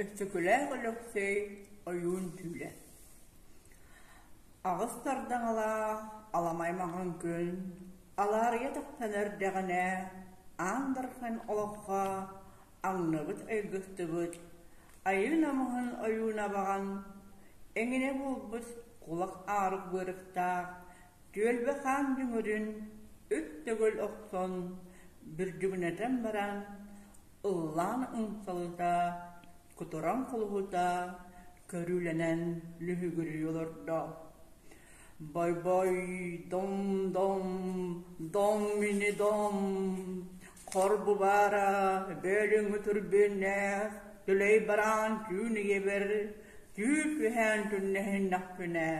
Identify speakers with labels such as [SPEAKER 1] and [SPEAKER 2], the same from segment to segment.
[SPEAKER 1] Өксөкүлээх Өлөксөй Ойуун түүлэ Аҕыс сардаҥалаах аламай маҥан күн алаарыйа тахсан эрдэҕинэ Аан Дархан олоххо аҥныбыт айгыстыбыт айыы намыһын ойуун абаҕан эҥинэ буолбут кулак аарык быарыктаах түөлбэ хаан дүҥүрүн үт төгүл охсон бүрдүгүнэтэн баран ыллаан ымсалыта, кутуран кулуһута көрүүлэнэн лүһүгүрүү олордо. Бой-бой, дом-дом, дом мини дом, хор баара бөөлүҥҥү түрбүөннээх, түлэй бараан түүн ийэбэр түү түһээн түннэһиннэхпинэ,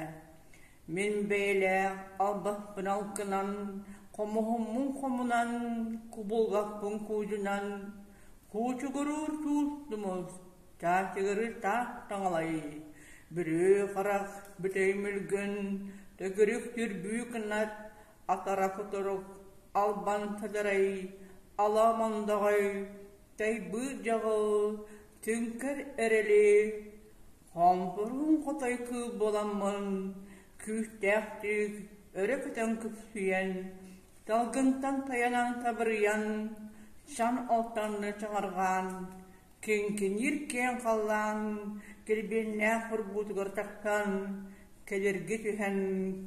[SPEAKER 1] Мин бэйэлээх албаспын алкынан, хомуһуммун хомунан, кубулҕаппын куудьунан, куучугуруур туус тумус, чаачыгырыыр таах таҥалай, бүрүө харах, бүтэй мүлгүн, төгүрүк түрбүү кынат, атара кутурук, албан садарай, ала мондөҕөй, тайбыыр дьаҕыл, түҥкэр эрэли, Хомпоруун хотой кыыл буоламмын, күүстээхтик өрө көтөн күпсүйэн, салгынтан тайанан табырыйан, чан алтанны чаҥырҕаан, киҥкиниир киэҥ халлаан килбиэннээх бурбуутугар тахсан, кэлирги түһэн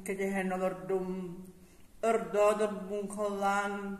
[SPEAKER 1] кэтэһэн олордум. Ордоо дорбун халлаан.